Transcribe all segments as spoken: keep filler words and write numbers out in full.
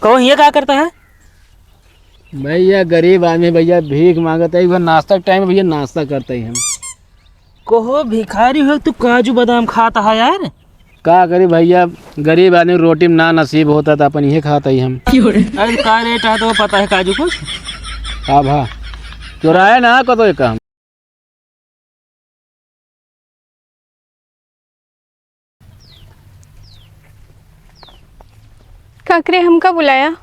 तो ये का करता है? भैया, गरीब आदमी भैया, भीख मांगत है। एक बार नाश्ता के टाइम है भैया, नाश्ता करते ही हम। कोहो भिखारी हो तू, काजू बादाम खाता है यार। का करी भैया, गरीब आदमी रोटी में ना नसीब होता तो अपन ये खाता ही हम। अरे का रेट है तो पता है काजू कुछ? हाँ भा, चुराए ना को तो एक हम। का करे, हमका बुलाया?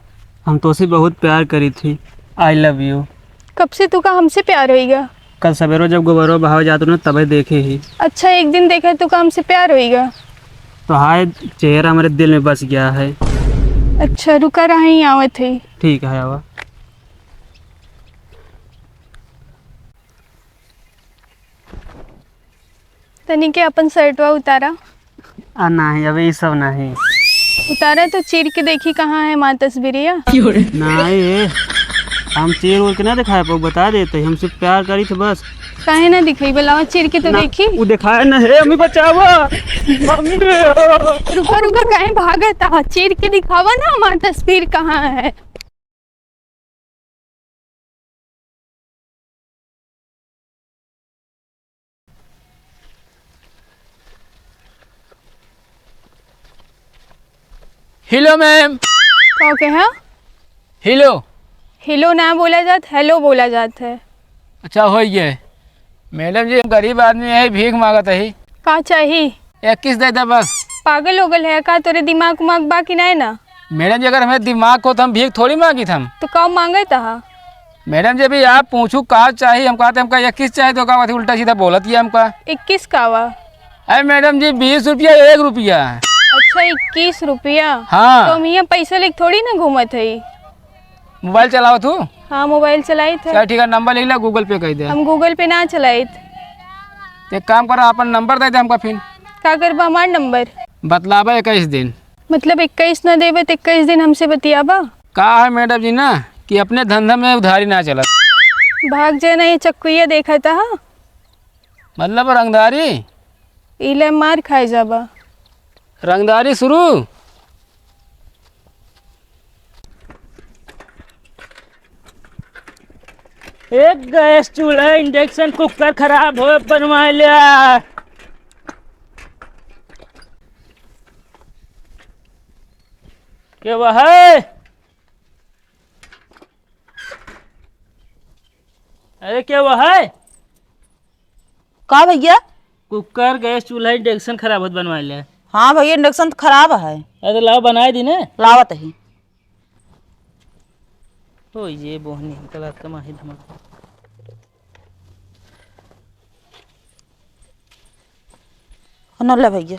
हम तोसे बहुत प्यार करी थी, I love you। कब से तुका हमसे प्यार होइगा? कल सवेरो जब गोबरवा बहावे जात रहो तबे देखे ही। अच्छा, एक दिन देखे तुका हमसे प्यार होइगा? तो हाय, चेहरा हमारे दिल में बस गया है। अच्छा, रुका रहा ही, आवत है। ठीक है, आवा। तनी के अपन शर्टवा उतारा। आ, नाही, अबे ई सब नाही। उतारा तो चीर के देखी, कहाँ है माँ तस्वीरिया? नाही, हम चीर उर के ना दिखाए पाऊ, बता देते, हमसे प्यार करी तो बस। काहे ना दिखाई, बुलावा चीर के तो ना, देखी। वो दिखाए ना, हे, अम्मी बचावा, मम्मी। रुका, रुका, काहे भागत हा? चीर के दिखावा ना, हमार तस्वीर कहाँ है? Hello ma'am। का कहे? Hello। Hello ना बोला जात, hello बोला जात है। अच्छा, हो गया। Madam जी, हम गरीब आदमी है, भीख मांगत है। का चाही? इक्कीस दे दे बस। पागल हो गल है का? तोरे दिमाग उमाग बा कि नहीं ना? Madam जी, अगर हमें दिमाग को तो हम भीख थोड़ी मांगी था। तो का मांगे तहा? Madam जी, अभी आप पूछू का चाही, हम कहते हमका इक्कीस चाही तो का कहती उल्टा सीधा बोलत ही हमका। इक्कीस का वा? अरे Madam जी, बीस रुपया एक रुपया। अच्छा, इक्कीस रुपया? हाँ। तो हम यहाँ पैसा लेके थोड़ी ना घूमत है। Mobile चलावत हूँ? हाँ, mobile चलाइत है। चल ठीक है, number लिख ला, Google Pay कर दे। हम Google Pay ना चलाइत। तो एक काम करा, अपन number दे दे हमका फिर। का करबा हमार number? बतलाबा इक्कीस दिन। मतलब इक्कीस ना देबे तो इक्कीस दिन हमसे बतियाबा? का है Madam जी ना कि अपने धंधा में उधारी ना चलत। भाग जाए ना, ये चक्कुइया देखा था। मतलब रंगदारी? ई ले मार खाए जाबा। रंगदारी शुरू। एक गैस चूल्हा, induction cooker खराब हो, बनवा लिया। के वह है? अरे के वह है? का भैया? Cooker, गैस चूल्हा, induction खराब होत, बनवा ले। हाँ भैया, induction तो खराब है। अरे तो लाओ, बनाए दी ने। लावत ही। ओ ये बोहनी, गलत कमाही धमाका। न ले भैया,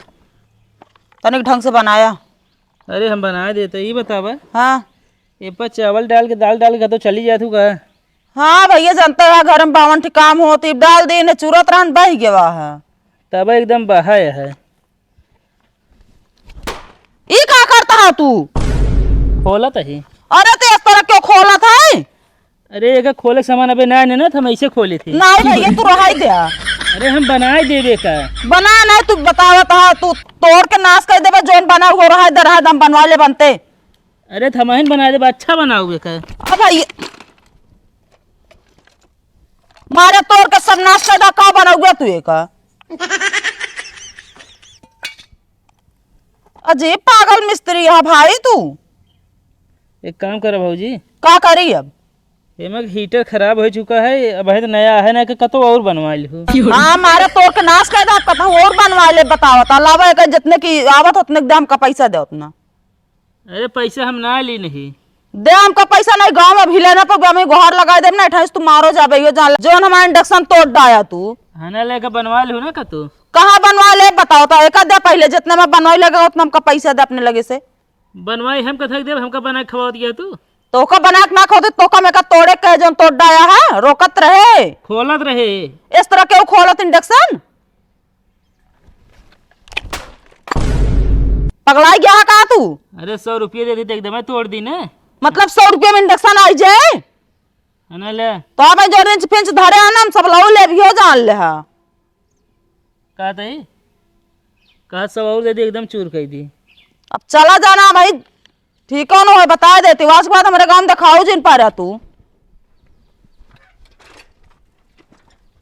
तनिक ढंग से बनाया। अरे हम बनाए देते, ई बतावा। हाँ। ए पर चावल डाल के, दाल डाल के तो चली जात हूँ का? हाँ भैया, जानते हैं घर में बावन ठे काम होत, ई डाल दे ने चूरत रहन बह गवा है। तब एकदम बहाय है। ई का करता है तू? खोलत ही। अरे तो इस तरह क्यों खोलत है? अरे, एका खोले के सामान अबे ना आने ना, तो हम ऐसे खोले थे। नहीं भैया, तू रहाई दे। अरे, हम बनाए देबे का। बना नहीं, तू बतावत हा, तू तोड़ के नाश कर देबे, जोन बना हो रहा है, दे रहा है, हम बनवा ले बनते। अरे, तो हमहिन बना देबे, अच्छा बनाओगे का? अब भाई, मारे तोड़ के सब नाश कर दा, का बनाओगे तू एका? अजीब पागल मिस्त्री है भाई तू। एक काम करा भौजी। का करी अब? एमा के heater खराब हो चुका है, अब है तो नया है ना, कि कतो और बनवा लिहो। हाँ, मारे तोड़ के नाश कर दे, कतो और बनवा ले, बतावत हा, लावा एक जितने की आवत उतने के दे, हमका पैसा दे उतना। अरे पैसा हम ना ली नहीं। दे हमका पैसा नहीं, गाँव में भी लेना पर हमें गोहार लगा दे ना, अठाईस तू मारो जाबे, यो जान ले। जोन हमारा induction तोड़ डाया तू। है ना, लेके बनवा लिहो ना कतो। कहाँ बनवा ले बताओ तो, एक दे पहले, जितने में बनवाई लगे उतना हमका पैसा दे अपने लगे से। बनवाई हम कथक देब, हमका बना के खवावत गया तू। तोका बना के ना खवावत, तोका में का तोड़े कहे, जोन तोड़ डाया है, रोकत रहे। खोलत रहे। इस तरह के खोलत induction? पगलाई गया है का तू? अरे, सौ रुपये दे दी, देख दे, मैं तोड़ दी ना। मतलब, सौ रुपये में induction आई जाए? है ना, ले। तो अब जो wrench फेंच धरे है ना, हम सब लाऊ ले भी हो जान ले हा। का तई? कहा सब और दे दी, एकदम चूर कर दी। अब चला जाना भाई, ठीक कौन हो, बता देती, आज के बाद हमरे गाँव में देखाऊ जिन पारा तू।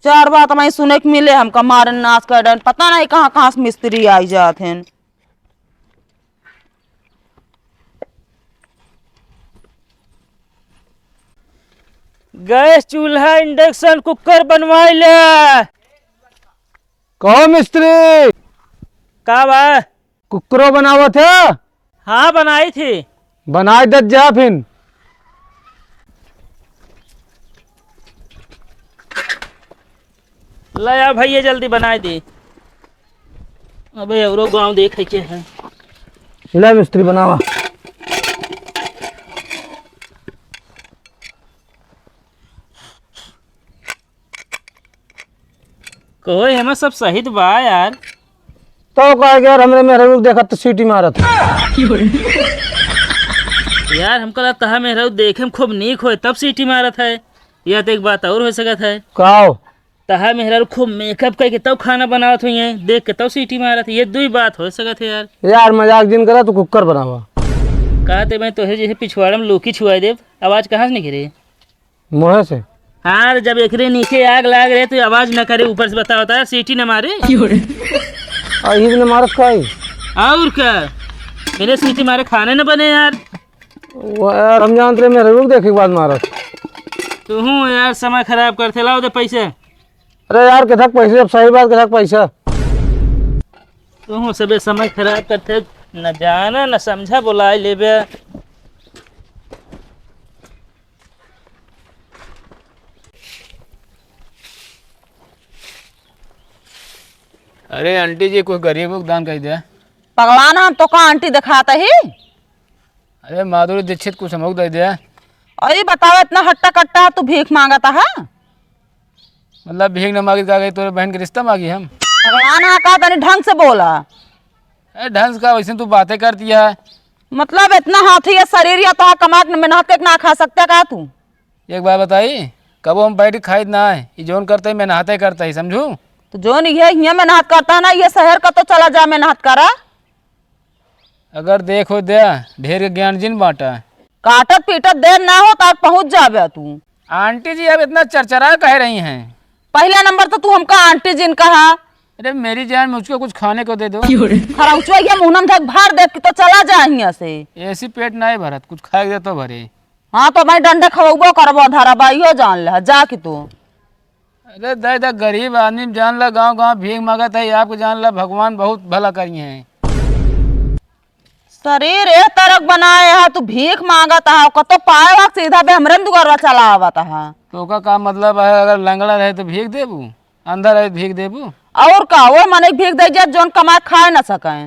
चार बात हमें सुने के मिले, हमका मारन नाश कर डन, पता नहीं कहाँ कहाँ से मिस्त्री आई जात हैं। गैस चूल्हा, induction cooker बनवाई ले। कहो मिस्त्री। का बा? कुकरो बनावत है? हाँ, बनाई थी। बनाई दत जा फिन। ले आ भैया, जल्दी बनाई दी। अबे औरो गाँव देखे के है। ले मिस्त्री बनावा। कहो, एमे सब सही त बा यार। तो कहे के यार, हमरे मेहरारू के देखत तो सीटी मारत। यार, हमका लगता है मेहरारू देखे में खूब नीक होए, तब सीटी मारत है। या तो एक बात और हो सकत है। का हो? तहार मेहरारू खूब makeup करके तब खाना बनावत हुई है, देख के तब सीटी मारत है। ये दुई बात हो सकत है यार। यार, मजाक जिन करा, तू कुकर बनावा। कहा ते मैं तोहे जैसे पिछवाड़ा में लौकी छुआई देब, आवाज कहाँ से निकले? मुँहे से। हाँ, जब एकरे नीचे आग लाग रहे तो आवाज न करे, ऊपर से बताओ तो यार, सीटी न मारे। अही ने मारत का है? और का? मेरे सीटी मारे खाने न बने यार। वो यार, हम जानते रहे, मेरे रुक देखे के बाद मारत। तू हूँ यार, समय खराब करते, लाओ दे पैसे। अरे यार, किधर पैसे, अब सही बात, किधर पैसा? तू हूँ सबे समय खराब करते, न जाना न समझा, बोलाई लेबे। अरे आंटी जी, कुछ गरीब को दान कर दे। पगला ना, हम तो का आंटी दिखाता ही। अरे माधुरी दीक्षित, कुछ हमको दे दे। अरे बताओ, इतना हट्टा कट्टा है, तू भीख मांगता है? मतलब भीख न मांगी का गई, तोरे बहन के रिश्ता मांगी हम? पगला ना, का तनी ढंग से बोला। अरे ढंग से का, वैसे तू बातें करती है। मतलब इतना हाथी है शरीर, या तो कमा के मेहनत के ना खा सकते का तू? एक बात बताई, कबो हम बैठ के खाइत ना है, ई जौन करते ही मेहनते करते ही, समझू? तो जौन ये हियाँ मेहनत करता है ना, ये शहर का तो चला जा मेहनत करा। अगर देखो दे, ढेर के ज्ञान जिन बांटा। काटत पीटत देर ना हो, तक पहुँच जाबे तू। आंटी जी, अब इतना चरचरा कह रही हैं। पहला नंबर तो तू हमका आंटी जिन कहा। अरे मेरी जान, मुझको कुछ खाने को दे दो। खरौचवा ये मुहनम धक भर दे कि तो चला जा हियाँ से। ऐसी पेट नहीं भरत, कुछ खाए दे तो भरे। हाँ, तो मैं डंडे खवउबो करबो, धरबा, इहो जान ले, जा कि तू। अरे दे दे, गरीब आदमी जान ला, गाँव गाँव भीख मांगत है, आपको जान ला, भगवान बहुत भला करी हैं। शरीर ए तरक बनाए है, तू भीख मांगत है, कतो पाए वक्त सीधा बे हमरे न दुआरवा चला आवत है। तो का, का मतलब है, अगर लंगड़ा रहे तो भीख देबू, अंधा रहे तो भीख देबू? और का, वो मने के भीख दे जा, जौन कमाए खाए न सके।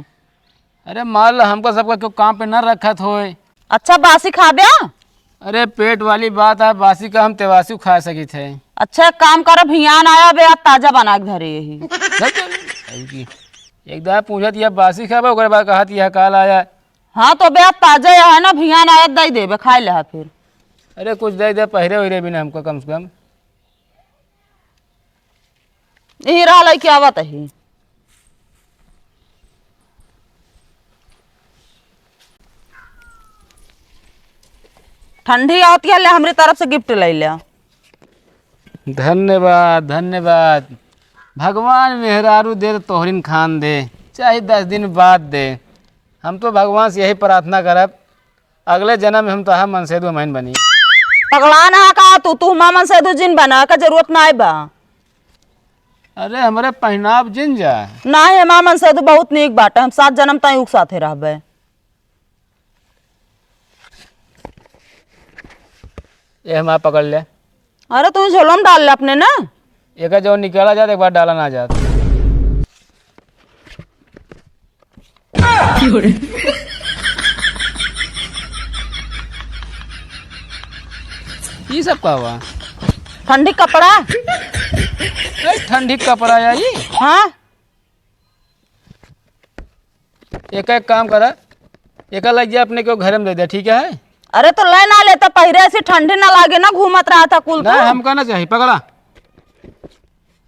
अरे मान लो हमको सबका क्यों काम पे न रखत होए। अच्छा, बासी खाब्या? अरे पेट वाली बात है, बासी का हम तेवासी खा सकित है। अच्छा, एक काम करो, भियान आया बे, आज ताजा बना के धरे यही। धत, अब की एक दाय पूछत यह बासी खाबा, ओकरे बाद कहत यह काल आया। हाँ, तो बे, आज ताजा यह है ना, भियान आया, दे देबे, खाए ले फिर। अरे कुछ दे दे, पहिरे उहिरे भी ना हमको कम से कम। यही रहा, लइके आवत ही। ठंडी आवत है, ले हमरी तरफ से gift ले ले। धन्यवाद, धन्यवाद। भगवान मेहरारू दे तो तोहरिन खान दे, चाहे दस दिन बाद दे। हम तो भगवान से यही प्रार्थना करब, अगले जन्म में हम तोहार मनसेदु हमहिन बनी। पगला ना का तू, तू हमार मनसेदु जिन बना का जरूरत ना बा। अरे हमरे पहनाव जिन जा। ना है, हमार मनसेदु बहुत नीक बाटे, हम सात जन्म ताई उक साथे रहबे। ए हमार पकड़ ले। अरे तू झोलम डाल ले अपने ना। एक जो निकाला जात, एक बार डाला ना जात। ई सब का बा? ठंडी कपड़ा। ए, ठंडी कपड़ा या ई? हाँ। एक, एक काम करा, एक लग जा अपने को घर में दे दे, ठीक है? अरे तो ले ना लेता, पहिरे ऐसी ठंडी ना लागे ना, घूमत रहा था कुल ना, तो। हमका ना चाहिए, पकड़ा।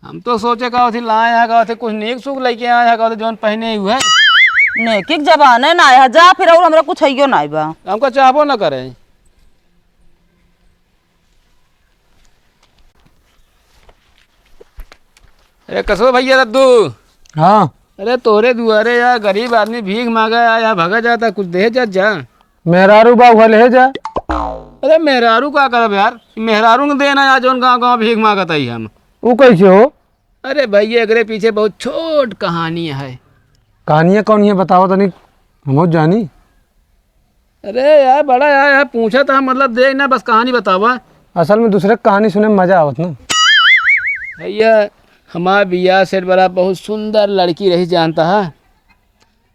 हम तो सोचे का होती लाए यहाँ का होती कुछ नीक सूख लेके आए यहाँ का होती जौन पहने ही हुए। नेकी के जमाने ना आया, जा फिर और हमरा कुछ हइयो ना बा। हमका चाहबो ना करे। अरे कसो भैया दद्दू। हाँ। अरे तोरे दुआरे यार गरीब आदमी भीख मांगा आया, भागा जाता, कुछ दे जा, जा। मेहरारू बा, उहे ले जा। अरे मेहरारू का करब यार, मेहरारू के देना यार, जौन गाँव गाँव भीख मांगत आई हम। ऊ कैसे हो? अरे भैया, एकरे पीछे बहुत छोट कहानी है। कहानियाँ कौन है, बतावा तनी, हम जानी। अरे यार, बड़ा यार, यार पूछा था, मतलब, दे ना, बस कहानी बतावा। असल में दूसरे के कहानी सुने में मजा आवत ना। भैया, हमार बियाह सेट वाला बहुत सुंदर लड़की रही, जानता है।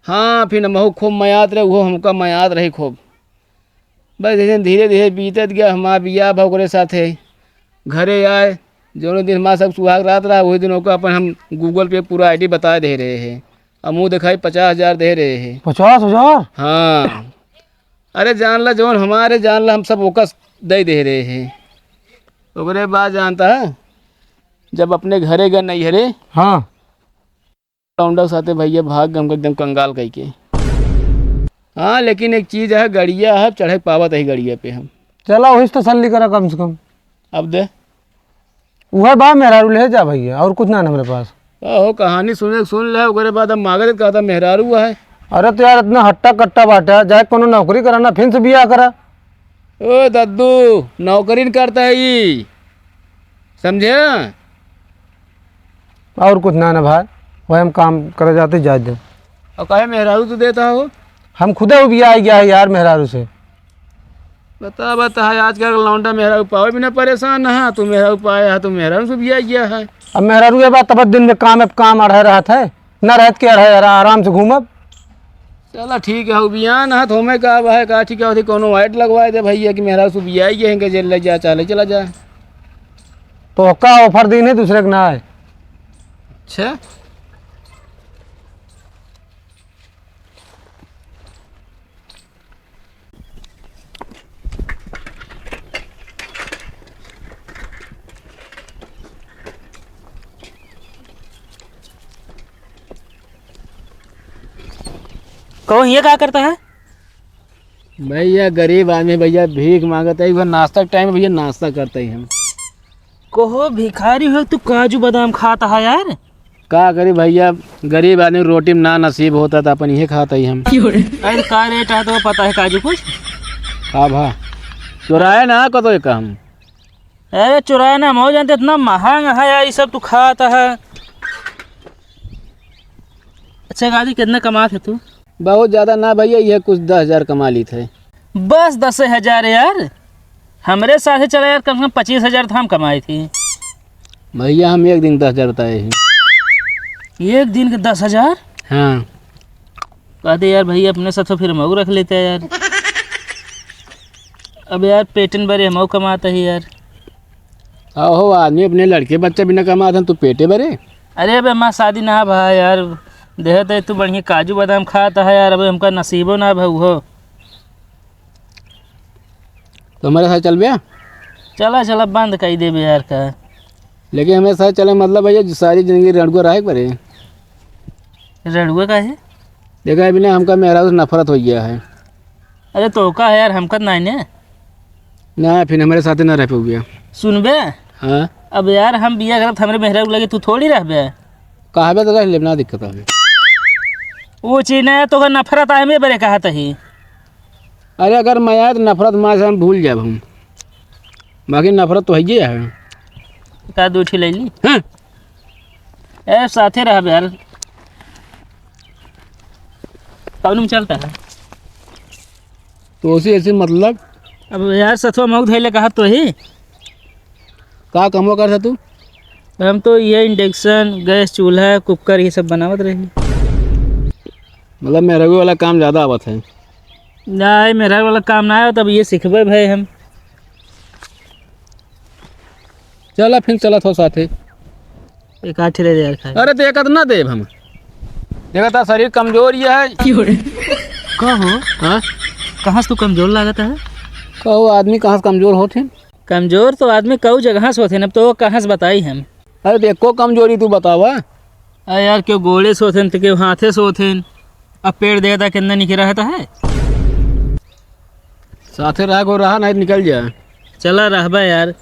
हाँ, फिर हमहू खूब मयात रहे, वो हमका मयात रही खूब। बस जैसे धीरे धीरे बीतत गया, हमार बियाह भा ओकरे साथे। घरे आए, जौने दिन हमार सब सुहाग रात रहा, वही दिन ओका अपन हम Google पे पूरा I D बता दे रहे हैं। अब मुँह दिखाई पचास हजार दे रहे हैं। पचास हजार? हाँ। अरे जान ला, जौन हमारे जान ला, हम सब ओका दे दे रहे हैं। ओकरे बाद जानता है, जब अपने घरे गए नैहरे, हाँ। लौंडा के साथे भैया भाग गए हमको एकदम कंगाल कई के। हाँ, लेकिन एक चीज है, गड़िया है, चढ़े पावत है गड़िया पे हम। चला, वही से तसल्ली करा कम से कम। अब दे। उहे बा मेहरारू, ले जा भैया, और कुछ ना है हमरे पास। आहो, कहानी सुने, सुन ले, ओकरे बाद अब मांगत कहता मेहरारू है। अरे तो यार, इतना हट्टा कट्टा बाटा, जाए कोनो नौकरी करा ना, फिर से बियाह करा। ओ दद्दू, नौकरी न करता है ई, समझे? और कुछ ना ना भाई, वही हम काम करे जाते, जाए दे। और काहे मेहरारू तू देता हो? हम खुदे उबिया गया है यार मेहरारू से। बता, बता, आजकल लौंडा मेहरारू पावे बिना परेशान ना है, तू मेहरारू पाए है, तू मेहरारू से उबिया गया है। अब मेहरारू ये बात तब दिन में काम, अब काम अढ़े रहत है, ना रहत के अढ़े, आराम से घूमब। चला ठीक है, उबियान हाथ होमे का अब है, का ठीक है, होती कोनो वाइट लगवाए दे भैया कि मेहरारू से उबियाई गए हैं, कि जेल ले जा, चाले चला जा। तो का ऑफर दीन है दूसरे के ना है? अच्छा। कहो, ये का करता है? भैया, गरीब आदमी भैया, भीख मांगत है। एक बार नाश्ता के टाइम भैया, नाश्ता करते ही हम। कहो, भिखारी हो तू, काजू बादाम खाता है यार? का करी भैया, गरीब आदमी रोटी में ना नसीब होता तो अपन इहे खात ही हम। अरे का रेट है तो पता है काजू कुछ? का भा? चुराए ना कतो एक हम। अरे चुराए ना, हम हो जानते इतना महंग है यार, ये सब तू खात है। अच्छा काजू कितना कमात है तू? बहुत ज्यादा ना भैया, ये कुछ दस हजार कमा ली थे। बस दस हजार यार? हमरे साथे चला यार, कम से कम पच्चीस हजार तो हम कमाए थे। भैया, हम एक दिन दस हजार बताए हैं। एक दिन के दस हजार? हाँ। कहते यार भैया, अपने साथ तो फिर मऊ रख लेते हैं यार। अब यार, पेटन भरे मऊ कमाता है यार। आहो, आदमी अपने लड़के बच्चा बिना कमात हैं, तू पेटे भरे? अरे, अबे हमार शादी ना भा यार, देहत है तू बढ़िया काजू बादाम खात है यार, अबे हमका नसीबो ना भा हो। तो हमारे साथ चलबे? चला, चला, बंद कर देबे यार का। लेकिन हमारे साथ चले मतलब भैया, सारी जिंदगी रड़ुआ रहे पड़े। रड़ुआ का है? देखा है बिना, हमका मेहरारू से नफरत हो गया है। अरे तो का है यार, हमका तो नाई ने। ना, फिर हमारे साथ ना रह पाओगे। सुनबे? हाँ। अब यार हम बिया करब, हमरे मेहरारू लगे तू थोड़ी रहबे। कहबे तो रह लेब, ना दिक्कत आवे। वो चीज ना है, तो का नफरत आए में बरे कहत ही। अरे अगर मैं आए तो नफरत माँ से हम भूल जाब हम, बाकी नफरत तो है ही है। का दो ठे ले ली? हाँ। ए, साथे रहब यार। कौन में चलता है? तो ऐसे, ऐसे मतलब? अब यार, सथवा मऊ धइले कहा तो ही। का कमवा करता तू? हम तो ये induction, गैस चूल्हा, कुकर, ये सब बनावत रही। मतलब मेहरारू वाला काम ज्यादा आवत है? नहीं, मेहरारू वाला काम ना आया, तब ये सीखबे भाई हम। चला फिर, चला थो साथे। एक आठ ले ले यार खाए। अरे तो एक आध ना देब हम। देखा था शरीर कमजोर ये है। का हो? हाँ? कहाँ से तू कमजोर लागत है? कहो आदमी कहाँ से कमजोर होत है? कमजोर तो आदमी कऊ जगह से होत है, अब तो वो कहाँ से बताई हम? अरे तो एको कमजोरी तू बतावा। अरे यार, केहू गोड़े से होत है, तो केहू हाथे से होत है। अब पेड़ देखता केतना निकरा है तो है। साथे रहा को रहा, नहीं निकल जाए। चला रहबा यार,